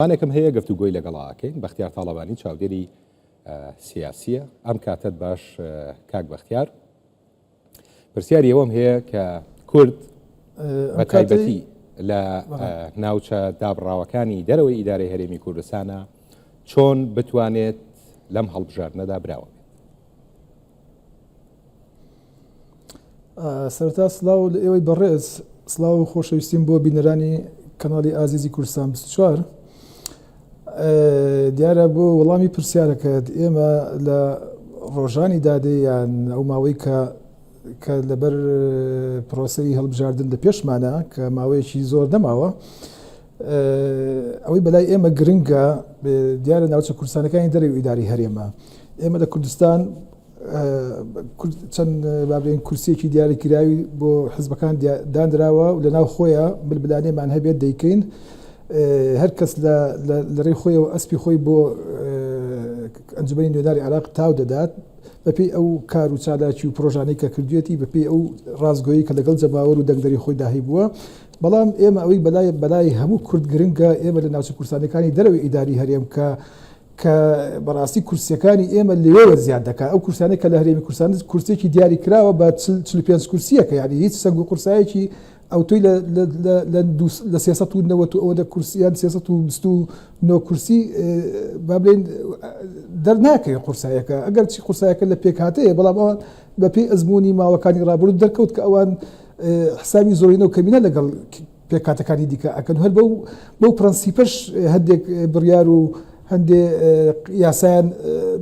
میوانێکم هەیە گفتوگۆی لەگەڵا ئەکەین، بەختیار تاڵەبانی چاودێری سیاسیە. ئەم کاتەت باش کاک بەختیار. پرسیاری ئەوەم هەیە کە کورد بە تایبەتی لە ناوچە دابڕاوەکانی دەرەوەی ئیدارەی هەرێمی کوردستانە چۆن بتوانێت لەم هەڵبژاردنەدا براوە بێت؟ سەرەتا سڵاو لە ئێوەی بەڕێز، سڵاو و خۆشەویستیم بۆ بینەرانی کەناڵی ئازیزی کوردستان 24. دیارە بۆ وەڵامی پرسیارەکەت ئێمە لە ڕۆژانی دادێ یان ئەو ماوەی کە کە لەبەر پرۆسەی هەڵبژاردن لە پێشمانە کە ماوەیەکی زۆر نەماوە ئەوەی بەلای ئێمە گرنگە دیارە ناوچە کوردستانەکانی دەرەوەی ئیداری هەرێمە ئێمە لە کوردستان چەند بابلێن کورسیەکی دیاریکراوی بۆ حزبەکان دانراوە و لەناو خۆیان ململانێمان هەبێت دەیکەین هەر کەس لە ڕێی خۆیەوە ئەسپی خۆی بۆ ئەنجومەنی نوێنەری عێراق تاو دەدات بەپێی ئەو کار و چالاکی و پرۆژانەی کە کردوێتی بەپێی ئەو ڕاستگۆیی کە لەگەڵ جەماوەر و دەنگدەری خۆیدا هەیبووە بەڵام ئێمە ئەوەی بەلای بەلای هەموو کورد گرنگە ئێمە لە ناوچە کوردستانەکانی دەرەوەی ئیداری هەرێم کە کە بەڕاستی کورسیەکانی ئێمە لەوێوە زیاد دەکات ئەو کورسیانەی کە لە هەرێمی کوردستان کورسێکی دیاری کراوە بە 45 کورسیەکە یعنی هیچ سەنگ و قورسایەکی ئەوتۆی لە لە 390 ئەوەندە کورسیان 329 کورسی با بڵێین دەرناکەوێت قورسایەکە ئەگەر چی قورسایەکە لە پێکهاتەیە بەڵام ئەوان بەپێی ئەزمموی ماوەکانی ڕابردوو دەرکەوت کە ئەوان حسابی زۆرینە و کەمینە لەگەڵ پێکهاتەکانی دیکە ئەکەن هەر بەو بەو پرەنسیپەش هەندێک بڕیار و هەندێ یاسایان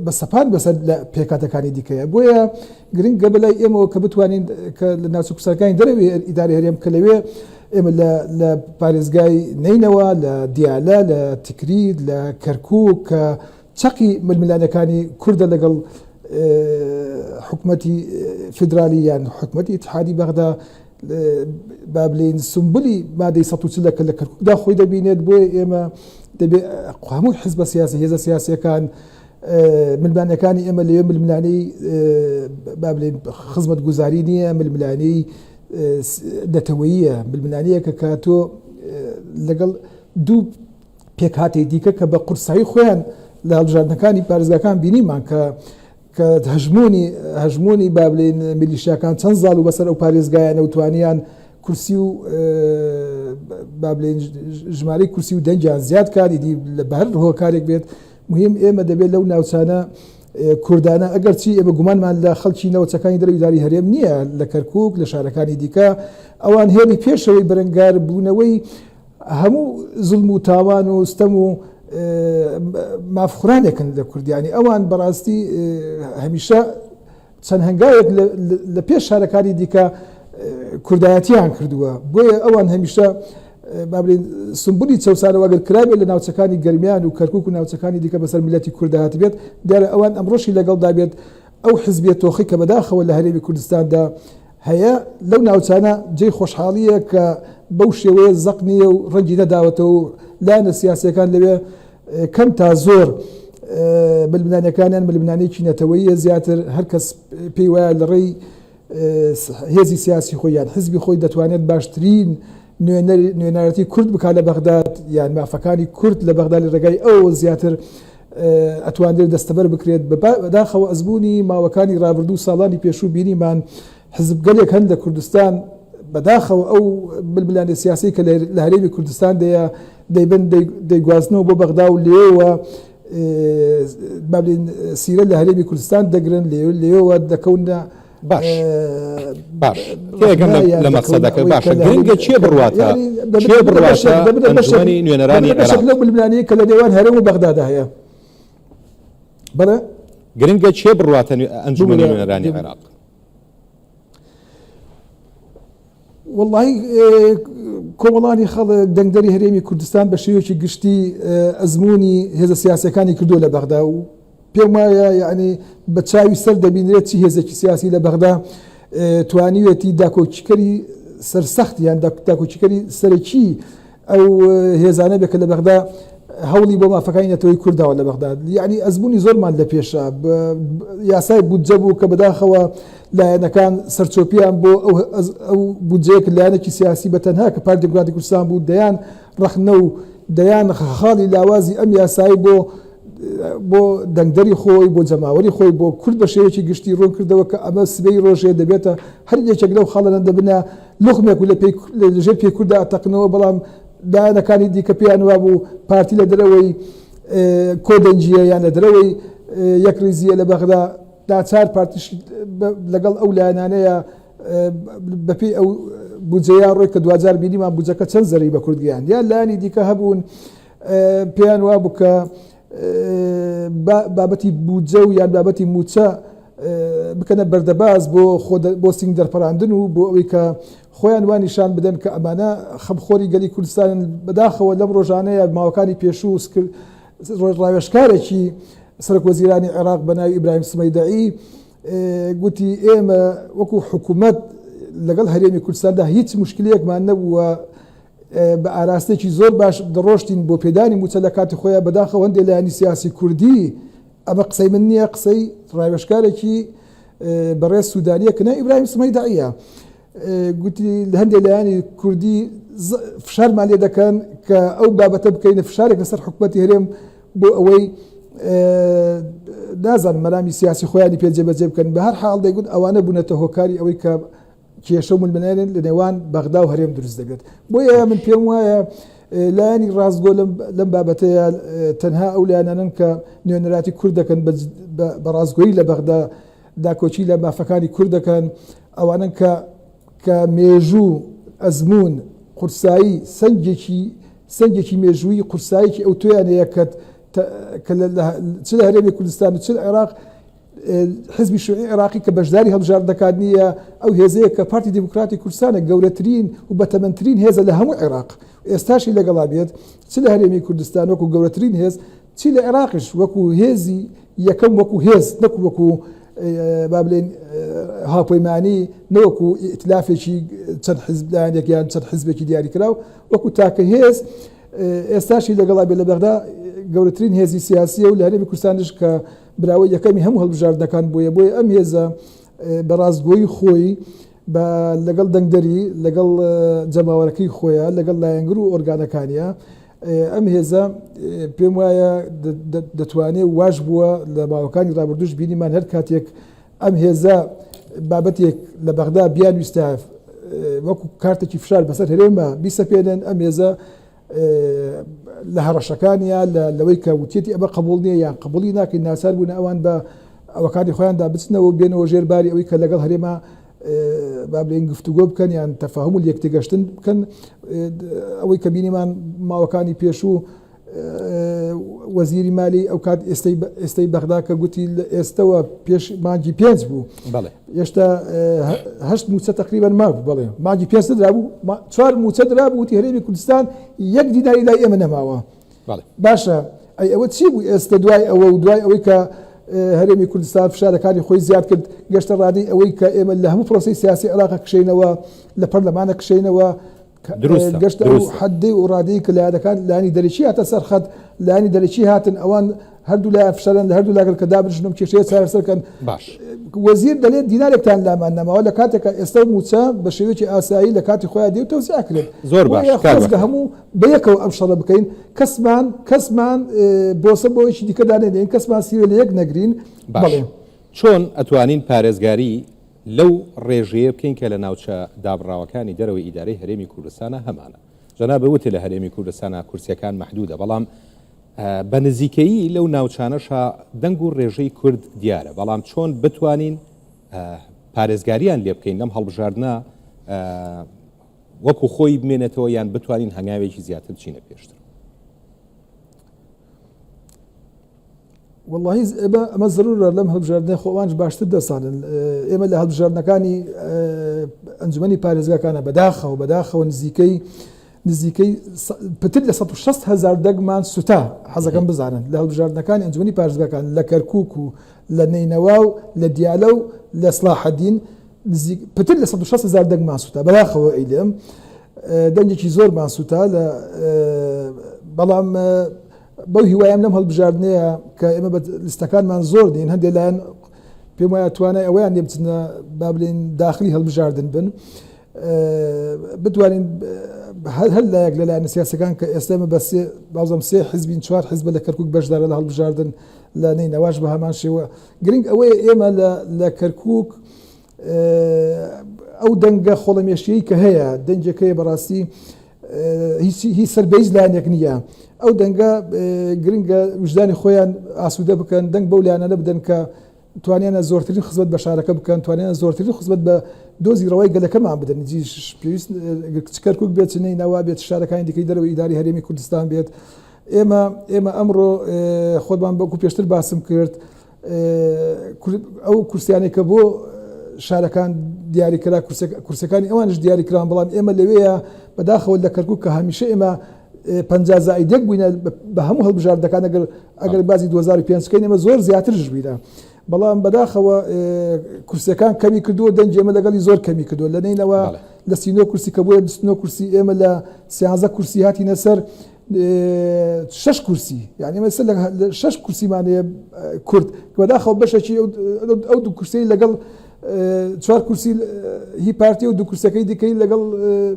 بە سەپان بەسەر لە پێکهاتەکانی دیکەیە بۆیە گرنگە بەلای ئێمەوە کە بتوانین کە لە ناوچە کوردستانەکانی دەرەوەی ئیدارەی هەرێم کە لەوێ ئێمە لە لە پارێزگای نەینەوا لە دیالە لە تکریت لە کەرکوک کە چەقی ململانێکانی کوردە لەگەڵ حکومەتی فیدرالی یان حکومەتی ئیتحادی بەغدا با بلێین سمبلی مادەی 140 کە لە کەرکوکدا خۆی دەبینێت بۆیە ئێمە دەبێ هەموو حزبە سیاسی هێزە سیاسیەکان ململانێکانی ئێمە لەوێ ململانێی با بلێن خزمەت گوزاری نییە ململانێی نەتەوەیە ململانەیەکە کە تۆ لەگەڵ دوو پێکهاتەی دیکە کە بە قورسایی خۆیان لە هەڵبژاردنەکانی پارێزگاکان بینیمان کە کە هەژموونی هەژموونی با بلێین میلیشیاکان چەند زاڵ و بەسەر ئەو پارێزگایانە و توانیان کورسی و با بلێین ژمارەی کورسی و دەنگیان زیاد کات ئیدی لە بە هەر هۆکارێک بێت مهم ئێمە دەبێت لەو ناوچانە کوردانە ئەگەرچی ئێمە گومانمان لە خەڵکی ناوچەکانی دەرەوەی داری هەرێم نییە لە کەرکک لە شارەکانی دیکە ئەوان هێڵی پێشەوەی بەرەنگار بوونەوەی هەموو زوڵم و تاوان و ستەم و مافخورانێکن لە کوردیانی ئەوان بەڕاستی هەمیشە چەند هەنگاوێک لە پێش شارەکانی دیکە کوردایەتیان کردووە بۆیە ئەوان هەمیشە بابلین سمبولی چەسانەوە گەر کرابێت لە ناوچەکانی گەرمیان و کەرکک و ناوچەکانی دیکە بەسەر میلەتی کورددا هاتبێت دیارە ئەوان ئەمڕۆشی لەگەڵدا بێت ئەو حزبیە تۆخی کە بەداخەوە لە هەرێمی کوردستاندا هەیە لەو ناوچانە جێی خۆشحاڵییە کە بەو شێوەیە زەق نییە و ڕەنگی نەداوەتەوە و لایەنە سیاسییەکان لەوێ کەم تا زۆر ململانێکانیان ململانێکی نەتەوەییە زیاتر هەر کەس پێی وایە لە ڕێی هێزی سیاسی خۆی یان حزبی خۆی دەتوانێت باشترین نوێنەرەتی کورد بکات لە بەغداد یان مافەکانی کورد لە بەغدا لە ڕێگای ئەوەوە زیاتر ئەتوانرێت دەستەبەر بکرێت بەداخەوە ئەزموونی ماوەکانی ڕابردوو ساڵانی پێشوو بینیمان حزبگەلێک هەن لە کوردستان بەداخەوە ئەو ململانێ سیاسی کە لە هەرێمی کوردستان دەیە دەیبن دەیگوازنەوە بۆ بەغدا و لێوە بابلین سیرە لە هەرێمی کوردستان دەگرن لێوە دەکەونە باش باش تێگەم لە مەقسەدەکە باشە گرنگە کێ بڕواتە کێ بڕواتە ئەنجومەنی نوێنەرانی عێراق لەو ململانێیە کە لە نێوان هەرێم و بەغدادا هەیە بەڵێ گرنگە کێ بڕواتە ئەنجومەنی نوێنەرانی عێراق وەڵڵاهی کۆمەڵانی خەڵک دەنگدەری هەرێمی کوردستان بە شێوەیەکی گشتی ئەزموونی هێزە سیاسەکانی کردووە لە بەغدا و پێم وایە یعنی بە چاوی سەر دەبینرێت چی هێزێکی سیاسی لە بەغدا توانیوێتی داکۆکیکەری سەرسەخت یان داکۆکیکەری سەرەکی ئەو هێزانە بێت کە لە بەغدا هەوڵی بۆ مافەکانی نەتەوەی کورد داوە لە بەغدا یعنی ئەزموونی زۆرمان لە پێشە یاسای بودجە بوو کە بەداخەوە لایەنەکان سەرچۆپیان بۆ ئەو بودجەیە کە لایەنێکی سیاسی بە تەنها کە پارتی دیموکراتی کوردستان بوو دەیان ڕەخنە و دەیان خاڵی لاوازی ئەم یاسایی بۆ بۆ دەنگدەری خۆی، بۆ جەماوەری خۆی، بۆ کورد بە شێوەیەکی گشتی ڕوون کردەوە کە ئەمە سبەی ڕۆژێ دەبێتە هەر یەکێک لەو خاڵانە دەبنە لوغمێک و لە پێی لە ژێر پێی کوردا ئەتەقنەوە، بەڵام لایەنەکانی دیکە پێیان وابوو پارتی لە دەرەوەی کۆدەنگییە یان لە دەرەوەی یەکڕیزییە لە بەغدا، ناچار پارتیش لەگەڵ ئەو لایەنانەیە بەپێی ئەو بودجەیە ڕۆی کە دواجار بینیمان بودجەکە چەند زەرەری بە کورد گەیاند. یان لایەنی دیکە هەبوون پێیان وابوو کە بابەتی بودجە و یان بابەتی مووچە بکەنە بەردەباز بۆ بۆ سینگ دەرپەڕاندن و بۆ ئەوەی کە خۆیان وا نیشان بدەن کە ئەمانە خەمخۆری گەلی کوردستانن. بەداخەوە لەم ڕۆژانەیە ماوەکانی پێشوو ڕاوێژکارێکی سەرۆکوەزیرانی عێراق بە ناوی ئیبراهیم سمەیدەعی گوتی ئێمە وەکو حکوومەت لەگەڵ هەرێمی کوردستاندا هیچ مشکلەیەکمان نەبووە، بە ئاراستەیەکی زۆر باش دەڕۆشتین بۆ پێدانی مووچە لە کاتی خۆیان. بەداخەوە هەندێک لایەنی سیاسی کوردی، ئەمە قسەی من نییە، قسەی ڕاوێژکارێکی بەڕێز سوودانییە کە ناوی ئیبراهیم سمەیدەعییە، گوتی هەندێک لایەنی کوردی فشارمان لێ دەکەن کە ئەو بابەتە بکەینە فشارێک لەسەر حکوومەتی هەرێم بۆ ئەوەی نازانم مەرامی سیاسی خۆیانی پێ جێبەجێ بکەن. بە هەر حاڵ دەیگوت ئەوانە بوونەتە هۆکاری ئەوەی کە کێشە و ململانێ لە نێوان بەغدا و هەرێم دروست دەبێت. بۆیە من پێم وایە لایەنی ڕاستگۆ لەم بابەتەیە تەنها ئەو لایەنانەن کە نوێنەراتی کورد دەکەن بە ڕاستگۆیی لە بەغدا داکۆکی لە مافەکانی کورد دەکەن، ئەوانەن کە کە مێژوو، ئەزموون، قورسایی، سەنگێکی سەنگێکی مێژوویی قورساییکی ئەوتۆیان هەیە کە کە چ لە هەرێمی کوردستان و چ لە عێراق حزبی شیوعی عێراقی کە بەشداری هەڵبژاردنەکان نییە، ئەو هێزەیە کە پارتی دیموکراتی کوردستانە گەورەترین و بەتەمەنترین هێزە لە هەموو عێراق ئێستاشی لەگەڵا بێت چ لە هەرێمی کوردستان وەکو گەورەترین هێز چی لە عێراقیش وەکو هێزی یەکەم وەکو هێز نەکو وەکو با بلێن هاوپەیمانی نەوەکو ئیتلافێکی چەند حزب لایەنێک یان چەند حزبێکی دیاریکراو وەکو تاکە هێز ئێستاشی لەگەڵا بێت لە بەغدا گەورەترین هێزی سیاسیە و لە هەرێمی کوردستانیش کە براوەی یەکەمی هەموو هەڵبژاردنەکان بووە. بۆیە ئەم هێزە بە ڕاستگۆیی خۆی بە لەگەڵ دەنگدەری، لەگەڵ جەماوەرەکەی خۆیە، لەگەڵ لایەنگر و ئۆرگانەکانیە، ئەم هێزە پێم وایە دەتوانێ واش بووە لە ماوەکانی ڕابردوش بینیمان هەر کاتێک ئەم هێزە بابەتێک لە بەغدا بیانویستە وەکو کارتێکی فشار بەسەر هەرێمە بیسەپێنن، ئەم هێزە لە هەڕەشەکانیا لەوەی کە وتیەتی ئەمە قبوڵ نییە یان قبوڵی ناکەین، ناچار بوون ئەوان بە ئەوەکانی خۆیاندا بچنەوە و بێنەوە ژێر باری ئەوەی کە لەگەڵ هەرێما با بڵێین گفتوگۆ بکەن یان تەفاهم و لێکتێگەشتن بکەن. ئەوەی کە بینیمان ماوەکانی پێشوو وەزیری مالی ئەو کات ئێستەی بەغدا کە گوتی لە ئێستەوە پێش مانگی پێنج بوو هێشتا هەشت مووچە تقریبا مابوو، بەڵێ مانگی پێنج درابوو، چوار مووچە درابوو، وتی هەرێمی کوردستان یەک دیناری لای ئێمە نەماوە. باشە ئەی ئەوە چی بوو ئێستە دوای ئەوە و دوای ئەوەی کە هەرێمی کوردستان فشارەکانی خۆی زیاد کرد گەشتە ڕادەی ئەوەی کە ئێمە لە هەموو پرۆسەی سیاسی عێراق کشینەوە، لە پەرلەمانە کشینەوە، گەشتە ئەو حەدەی و ڕادەی کە لایەنەکان لایەنی دەرەکی هاتە سەر خەت، لایەنی دەرەکی هاتن ئەوان هەردوو لایەن فشارن لە هەردوو لاگەر کە دابنیشن و کێشەیە چارەسەر کەن. باش. وەزیر دەلێت دینارێکتان لامان نەماوە لە کاتێکا ئێستا مووچە بە شێوەیەکی ئاسایی لە کاتی خۆیان دێ و تەوزیع ئەکرێت. زۆر باش بۆیە کاک خۆزگە بەختیار. هەموو بەیەکەوە ئەم شەڕە بکەین، کەسمان کەسمان بۆسە بۆ یەکی دیکە دانەنێین، کەسمان سیرە لە یەک نەگرین. باش بەڵێ. چۆن ئەتوانین پارێزگاری لەو ڕێژەیە بکەین کە لە ناوچە دابڕاوەکانی دەرەوەی ئیدارەی هەرێمی کوردستانا هەمانە؟ جەنابت وتت لە هەرێمی کوردستانا کورسیەکان مەحدودە، بەڵام بە نزیکەیی لەو ناوچانەشا دەنگ و ڕێژەی کورد دیارە، بەڵام چۆن بتوانین پارێزگاریان لێ بکەین لەم هەڵبژاردنە وەکو خۆی بمێنێتەوە یان بتوانین هەنگاوێکی زیاتر بچینە پێشتر؟ وەڵاهی ئێمە ئەمە زەرورە لەم هەڵبژاردنە خۆ ئەوانش باشتر دەزانن ئێمە لە هەڵبژاردنەکانی ئەنجومەنی پارێزگاکانە بەداخەوە بەداخەوە نزیکەی نزیکەی پتر لە 160 هزار دەنگمان سوتا حەزەکەم بزانن لە هەڵبژاردنەکانی ئەنجومەنی پارێزگاکان لە کەرکوک و لە نەینەوا و لە دیالە و لە سڵاحەدین نزیک پتر لە 160 هزار دەنگمان سوتا بەداخەوە ئەیلێم دەنگێکی زۆرمان سوتا لە بەڵام بەو هیوایەم لەم هەڵبژاردنەیە کە ئێمە بە لیستەکانمان زۆر نین، هەندێک لایەن پێم وایە توانای ئەوەیان نیە بچنە با بلێن داخلی هەڵبژاردن بن. بتوانین هەر لایەک لە لایەنە سیاسەکان کە ئێستا ئێمە بە سێ بازم سێ حزبین چوار حزبە لە کەرکک بەشدارە لە هەڵبژاردن لە نەینەواش بە هەمان شێوە گرنگ ئەوەیە ئێمە لە کەرکک ئەو دەنگە خۆڵەمێشیەی کە هەیە دەنگێکەیە بەڕاستی هی سەر بە هیچ لایەنێک نییە ئەو دەنگە گرنگە وژدانی خۆیان ئاسوودە بکەن دەنگ بەو لایەنانە بدەن کە توانیانە زۆرترین خزمەت بە شارەکە بکەن توانیان زۆرترین خزمەت بە دۆزی ڕەوای گەلەکەمان بدەن پێویست چ کەرکک بێت چ نەینەوا بێت شارەکانی دیکەی دەرەوەی ئیداری هەرێمی کوردستان بێت ئێمە ئێمە ئەمڕۆ خۆمان بەکو پێشتر باسم کرد ئەو کورسیانەی کە بۆ شارەکان دیاری کرا کورسەکانی ئەوانش دیاری کران بەڵام ئێمە لەوەیە بەداخەوە لە کەرکک کە هەمیشە ئێمە 50 زائیدێک بووینە بە هەموو هەڵبژاردەکان ئەگەر ئەگەر بازی 2005 کەین ئێمە زۆر زیاترش بووینە بەڵام بەداخەوە کورسەکان کەمی کردووە دەنگی ئێمە لەگەڵی زۆر کەمی کردووە لە نەینەوە لە سینۆ کورسی کە بۆیە 29 کورسی ئێمە لە 13 کورسی هاتینە سەر شەش کورسی یعنی مەسە لە شەش کورسیمان هەیە کورد بەداخەوە بەشێکی ئەو دوو کورسی لەگەڵ چوار کورسی هی پارتی و دوو کورسەکەی دیکەی لەگەڵ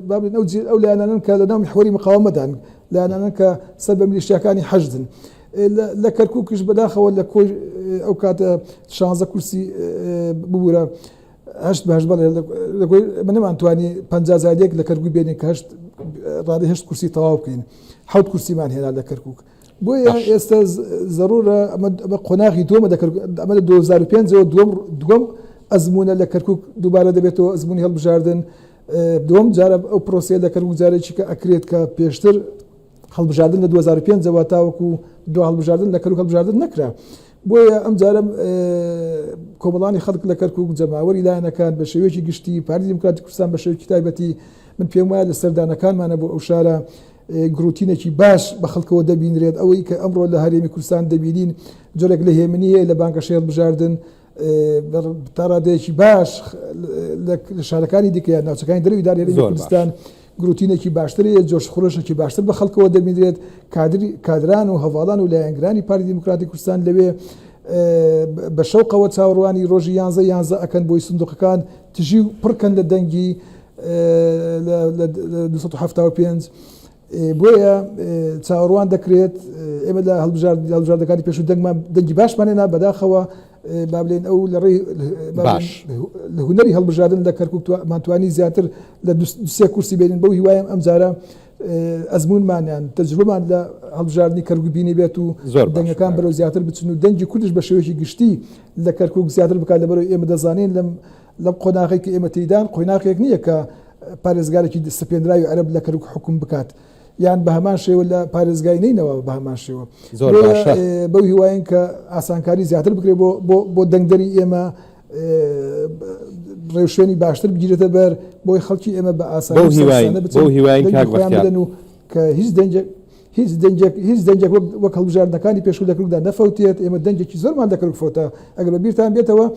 بابلین ئەو ئەو لایەنانن کە لەناو میحوەری مقاومەدان لایەنانن کە سەر بە میلیشیاکانی حەشدن لە کەرکووکیش بەداخەوە لە کۆی ئەو کاتە 16 کورسی ببوورە هەشت بە هەشت بەڵێ لە گۆی ئێمە نەمانتوانی 50 زادێک لە کەرکوک بێنین کە هەشت ڕادەی هەشت کورسی تەواو بکەین حەوت کورسیمان هێنا لە کەرکوک بۆیە ئێستا زەرورە ئەمە قۆناغی دووەمە لە کەرکوک ئەمە لە 2005ەوە دووەم دووەم ئەزمونە لە کەرکوک دووبارە دەبێتەوە ئەزمونی هەڵبژاردن دووەم جارە ئەو پرۆسەیە لە کەرکوک جارێکی کە ئەکرێت کە پێشتر هەڵبژاردن لە 2005 ەوە تاوەکو دو هەڵبژاردن لە کەرکوک هەڵبژاردن نەکرا بۆیە ئەم جارە کۆمەڵانی خەڵک لە کەرکوک جەماوەری لایەنەکان بە شێوەیەکی گشتی پارتی دیموکراتی کوردستان بە شێوەیەکی تایبەتی من پێم وایە لە سەردانەکانمانە بۆ ئەو شارە گروتینێکی باش بە خەڵکەوە دەبینرێت ئەوەی کە ئەمڕۆ لە هەرێمی کوردستان دەبینین جۆرێک لە هێمنی هەیە لە بانگەشەی هەڵبژاردن تا ڕادەیەکی باش لە شارەکانی دیکە یان ناوچەکانی دەرەوەی داری هەرێمی کوردستان گروتینێکی باشتر هەیە جۆش خرۆشێکی باشتر بە خەڵکەوە دەبینرێت کادری کادران و هەڤاڵان و لایەنگرانی پارتی دیموکراتی کوردستان لەوێ بە شەوقەوە چاوەڕوانی ڕۆژی یانزە یانزە ئەکەن بۆی سندوقەکان تژی و پڕکەن لە دەنگی لە 275 بۆیە چاوەڕوان دەکرێت ئێمە لە هەڵبژاردەکانی پێشوو دەنگمان دەنگی باشمان هێنا بەداخەوە با بلێن ئەو لە ڕێی باش لە هونەری هەڵبژاردن لە کەرکک مانتوانی زیاتر لە سێ کورسی بێنین بەو هیوایم ئەم جارە ئەزمونمانیان تەجروبەمان لە هەڵبژاردنی کەرکک بینی بێت و زۆر دەنگەکان بەرەو زیاتر بچن و دەنگی کوردش بە شێوەیەکی گشتی لە کەرکک زیاتر بکات لەبەرەوەی ئێمە دەزانین لەم لەم قۆناغەی کە ئێمە تێیدان قۆیناغێک نییە کە پارێزگارێکی سەپێنراوی عەرەب لە کەرکوک حوکم بکات یان بە هەمان شێوە لە پارێزگای نەینەوا بە هەمان شێوە زۆر باشە بەو هیواین کە ئاسانکاری زیاتر بکرێت بۆ بۆ بۆ دەنگدەری ئێمە ڕێوشوێنی باشتر بگیرێتە بەر بۆی خەڵکی ئێمە بە ئاسانی بەو هیواین بەو هیواین کاک بەختیار بدەن و کە هیچ دەنگێک هیچ دەنگێک هیچ دەنگێک وەک وەک هەڵبژاردنەکانی پێشوو لە کەرکوکدا نەفەوتێت ئێمە دەنگێکی زۆرمان لە کەرکوک فەوتا ئەگەر بە بیرتان بێتەوە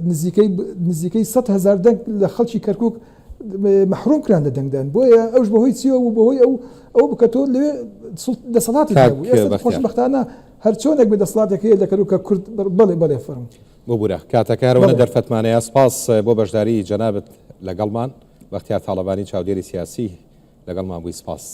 نزیکەی نزیکەی 100 هەزار دەنگ لە خەڵکی کەرکک مەحروم کران لە دەنگدان بۆیە ئەوش بەهۆی چیەوە بوو بەهۆی ئەو ئەو بکە تۆ لەوێ دەسەڵاتی خۆشبەختانە هەر چۆنێک بە دەسەڵاتێک هەیە لە کەرکوک کە کورد بەڵێ بەڵێ فەرموو. ببورە کاتەکە هەرەوەنە دەرفەتمانەیە سپاس بۆ بەشداری جەنابت لەگەڵمان بەختیار تاڵەبانی چاودێری سیاسی لەگەڵمان بووی سپاس.